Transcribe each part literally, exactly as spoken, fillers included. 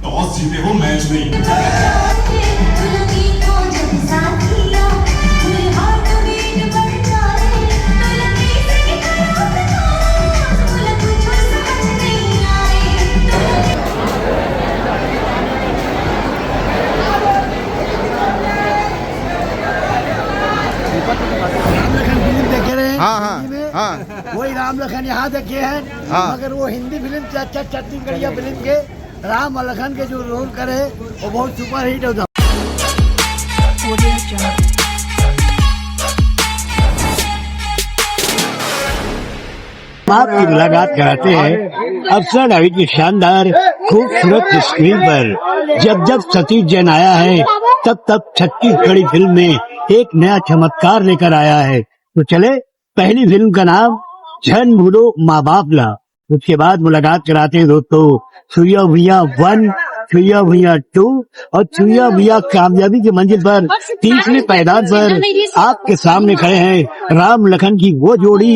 Toss जीते हो, match नहीं। राम लखन फिल्म देखे रहे हैं हाँ, हाँ, हिंदी में। हाँ। वही राम लखन यहाँ देखे हैं, हाँ। मगर वो हिंदी फिल्म च-, च-, छत्तीसगढ़िया फिल्म के राम और लखन के जो रोल करे, वो बहुत सुपरहिट है। आपकी मुलाकात कराते हैं अफसर डाविड की शानदार खूबसूरत स्क्रीन पर। जब जब सतीश जैन आया है, तब तब छत्तीसगढ़ी फिल्म में एक नया चमत्कार लेकर आया है। तो चले, पहली फिल्म का नाम झन भूलो माँ बाप ला। उसके बाद मुलाकात कराते हैं दोस्तों, छुइया भुइया वन, छुइया भुइया टू और छुइया भुइया कामयाबी की मंजिल पर तीसरे पायदान पर आपके सामने खड़े हैं राम लखन की वो जोड़ी,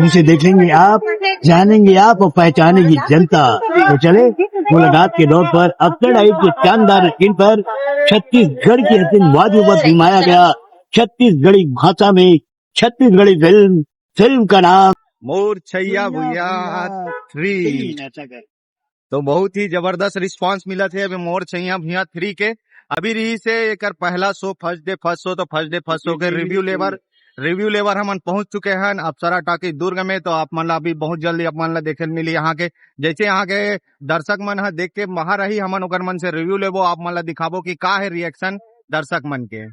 जिसे देखेंगे आप, जानेंगे आप और पहचानेगी जनता। तो चले, मुलाकात के दौर पर अफसर डाविड के शानदार स्क्रीन पर छत्तीसगढ़ की हसीन वादियों पर फिल्माया गया छत्तीसगढ़ी भाषा में छत्तीसगढ़ी फिल्म, फिल्म का नाम मोर छइया भुइया थ्री। तो बहुत ही जबरदस्त रिस्पांस मिलत हे अभी मोर छइया भुइया थ्री के। अभी रहिस हे एकर पहला show first day first show, तो फर्स्ट डे फर्स्ट शो के रिव्यू लेबर, रिव्यू लेबर हमन पहुंच चुके हन अप्सरा टॉकीज दुर्ग में। तो आप मन ला अभी बहुत जल्दी आप मन ला देखे ल मिली यहाँ के, जैसे यहाँ के दर्शक मन ह देख के बाहर आही, हमन ओकर मन से रिव्यू लेबो, आप मन ला दिखाबो कि का हे रिएक्शन दर्शक मन के।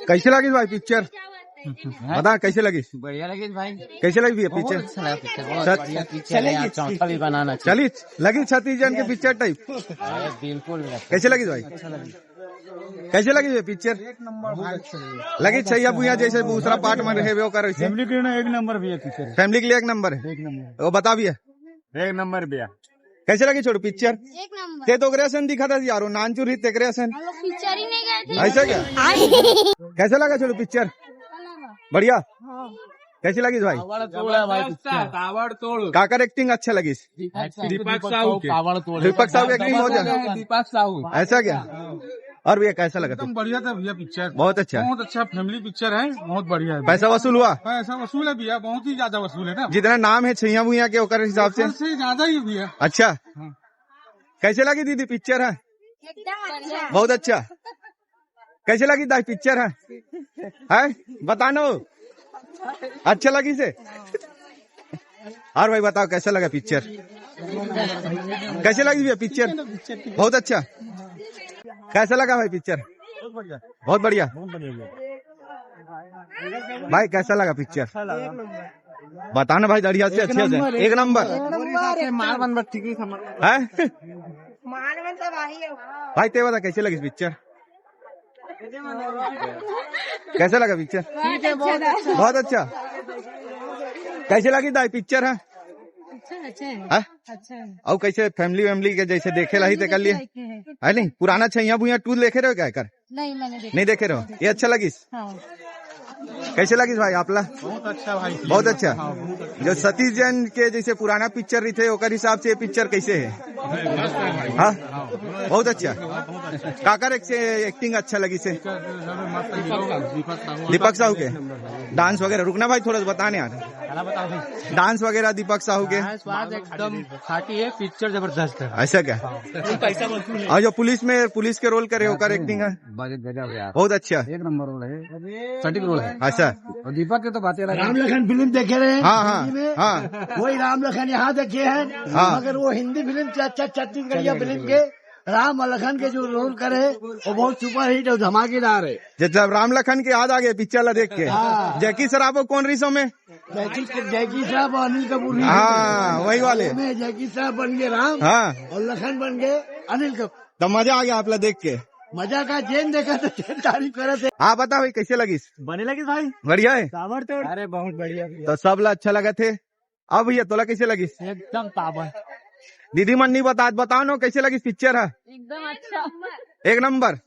कैसे लगिस भाई पिक्चर? बता, कैसे लगिस? बढ़िया लगिस भाई। कैसे लगिस भैया बहुत पिक्चर? अच्छा लगा पिक्चर, बहुत सच? बढ़िया पिक्चर है, चलेगी। यहाँ चौथा भी बनाना चाहिए। चलिस, लगिस छत्तीस जन के पिक्चर टाइप। अरे बिल्कुल लगा। कैसे लगिस भाई? अच्छा लगिस। कैसे लगिस भैया पिक्चर? एक नंबर भाई। लगिस छइया भुइया जैसे दूसरा पार्ट में रहे वो कर वैसे? फैमिली के लिए ना एक नंबर भैया पिक्चर है। फैमिली के लिए एक नंबर है। एक नंबर। वो बता भैया। एक नंबर भैया। कैसे लगिस छोटू पिक्चर? एक नंबर। ते तो ओकरे असन दिखत हस यारो, नानचुर ही तेकरे असन। हम लोग पिक्चर ही नहीं गए थे। ऐसा क्या? कैसे लगा छोटू पिक्चर? बढ़िया। हाँ। कैसे लगिस भाई? ताबड़तोड़ है भाई पिक्चर। ताबड़तोड़। काकर एक्टिंग अच्छा लगिस? दीपक साहू के। दीपक साहू के एक्टिंग बहुत ज्यादा। दीपक साहू। ऐसा क्या? और भैया कैसा लगा एकदम तुम? बढ़िया था भैया पिक्चर। बहुत अच्छा। बहुत अच्छा फैमिली पिक्चर है, बहुत बढ़िया है। पैसा वसूल हुआ? पैसा वसूल है भैया, बहुत ही ज्यादा वसूल है ना। जितना नाम है छइया भुइया के ओकर हिसाब से। ओकर से ज्यादा ही भैया। अच्छा। हाँ। कैसे लगी दीदी पिक्चर है? एकदम अच्छा। बहुत अच्छा। कैसे लगी दाई पिक्चर है? हैं? बताना हो। अच्छा लगी से? और भाई बताओ कैसा लगा पिक्चर? कैसे लगी भैया पिक्चर? बहुत अच्छा। कैसा लगा भाई पिक्चर? बहुत बढ़िया। भाई कैसा लगा पिक्चर? बता ना भाई, बढ़िया से अच्छे से। एक नंबर। मार बन बस ठीक ही समझ। हैं? मार बन सब आई है। भाई ते बता कैसे लगी पिक्चर? कैसे लगा पिक्चर? बहुत अच्छा। कैसे लगी दाई पिक्चर है? अच्छा, अच्छा है। हैं? अच्छा है। और कैसे फैमिली वैमिली के जैसे देखे ला ही ते कर लिए? है नहीं? पुराना छइया भुइया टू देखे रहे हो क्या कर? नहीं, मैंने देखा। नहीं देखे रहो? ये अच्छा लगिस? हाँ। कैसे लगिस भाई आपला? बहुत अच्छा भाई। बहुत अच्छा। हाँ, बहुत अच्छा। जो सतीश जैन के जैसे पुराना पिक्चर रहिथे ओकर हिसाब से ये पिक्चर कैसे है? हाँ, बहुत अच्छा। काकर एक से एक्टिंग अच्छा लगिस हे? दीपक साहू के डांस वगैरह, रुकना भाई थोड़ा सा बताने यार। डांस वगैरह दीपक साहू के। स्वाद एकदम खाटी है, पिक्चर जबरदस्त है। ऐसा क्या? और जो पुलिस में, पुलिस के रोल करे ओकर एक्टिंग है? गजब है यार। बहुत अच्छा। एक नंबर रोल है, सटीक रोल है। अच्छा। और दीपक के तो बातें अलग है। राम लखन फिल्म देखे रहे हैं हाँ, हाँ, हिंदी में? हाँ। वही राम लखन यहाँ देखे हैं, हाँ। मगर वो हिंदी फिल्म छ-, छ-, छत्तीसगढ़िया फिल्म के राम और लखन के जो रोल करे, वो बहुत सुपरहिट और धमाकेदार है। जब राम लखन के याद आ गए पिक्चर ला देख के। हाँ। जैकी सराफ कौन रहिस ओमे? जैकी, जैकी सराफ और अनिल कपूर रहिस। हाँ, वही वाले। ओमे जैकी सराफ बन गए राम हाँ। और लखन बन गए अनिल कपूर। तो मजा आ गया आपला देख के? मजा का, जेन देखा तो जेन तारीफ करे थे। हाँ, बता भाई, कैसे लगिस? बने लगिस भाई। बढ़िया है? ताबड़तोड़। अरे, बहुत बढ़िया भैया। तो सब ला अच्छा लगा थे? अब भैया, तोला कैसे लगिस? एकदम ताबड़। दीदी मन नहीं बता, बताओ ना, कैसे लगिस पिक्चर है? एकदम अच्छा। एक नंबर।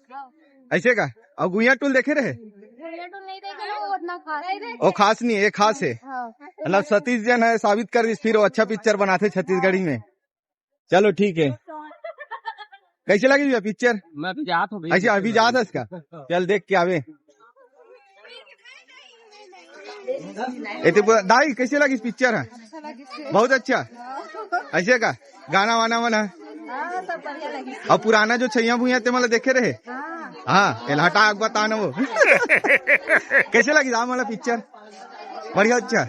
ऐसे का? और गुइया टूल देखे रहे? गुइया टूल नहीं देखे, वो उतना खास नहीं है। वो खास नहीं है, ये खास है। हाँ। मतलब सतीश जैन है, साबित कर दिस, फिर वो अच्छा पिक्चर बनाते छत्तीसगढ़ी में। चलो ठीक है। कैसे लगी भैया पिक्चर? मैं अभी जात हूँ भैया। अच्छा, अभी जात है इसका, चल देख के आवे। ए, तो पूरा, दाई, कैसे लगी पिक्चर है? बहुत अच्छा। ऐसे का गाना वाना मन है? हाँ, सब बढ़िया लगी। और पुराना जो छैया भुइया ते मला देखे रहे? हाँ। हाँ, एला हटा के बता ना वो। कैसे लगी दाम वाला पिक्चर? बढ़िया, अच्छा।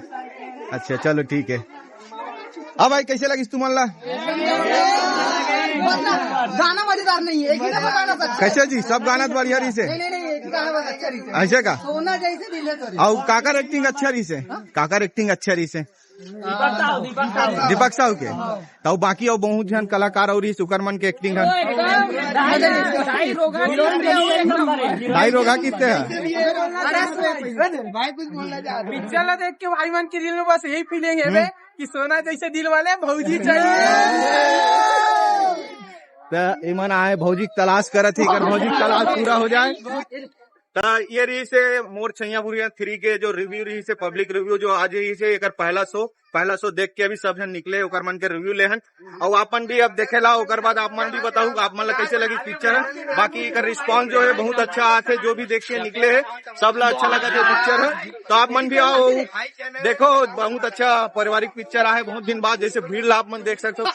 अच्छा, चलो ठीक है। अब भाई, कैसे लगिस तुमन ला? गाना मजेदार नहीं है, एक ही दफा गाना बस अच्छा। कैसे जी, सब गाना तो बढ़िया रहिसे? नहीं, नहीं, नहीं, एक ही गाना बस अच्छा रहिसे। ऐसे का? सोना जैसे दिल है तोरे। अउ काकर एक्टिंग अच्छा रहिसे? काकर एक्टिंग अच्छा रहिसे? दीपक साहू, दीपक साहू। दीपक साहू के? तब बाकी अउ बहुत झन कलाकार अउ रहिस, ओकर मन के एक्टिंग है। एकदम दाई, दाई रोगा, दाई रोगा कितने है? भाई कुछ बोलना चाह रहे? पिक्चर ला देख के भाई मन के दिल में बस यही फीलिंग है बे कि सोना जैसे दिल वाले भौजी चाहिए। त इमन आए भौजी के तलाश करत ही, एकर भौजी के तलाश पूरा हो जाए। त ये रहिसे मोर छैया भुइया थ्री के जो रिव्यू रहिसे, पब्लिक रिव्यू जो आज रहिसे, एकर पहला शो, पहला शो देख के अभी सब झन निकले, ओकर मन के रिव्यू लेहन। अउ आप मन भी अब देखे ला, ओकर बाद आप मन भी बताऊ आप मन ला कैसे लगी पिक्चर है। बाकी एकर रिस्पांस जो है बहुत अच्छा आथे, जो भी देख के निकले है सब ला अच्छा लगा जो पिक्चर है। तो आप मन भी आओ, देखो बहुत अच्छा पारिवारिक पिक्चर आहे, बहुत दिन बाद जैसे भीड़ ला आप मन देख सकते हो।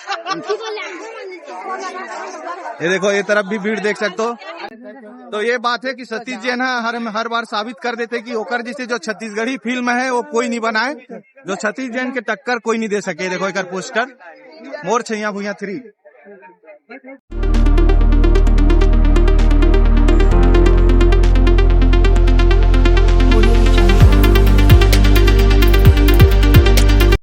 ये देखो, ये तरफ भी भीड़ देख सकते हो। तो ये बात है कि सतीश जैन है, हर हर बार साबित कर देते कि ओकर जैसे जो छत्तीसगढ़ी फिल्म है वो कोई नहीं बनाए, जो सतीश जैन के टक्कर कोई नहीं दे सके। देखो एकर पोस्टर, मोर छैया भुइया थ्री।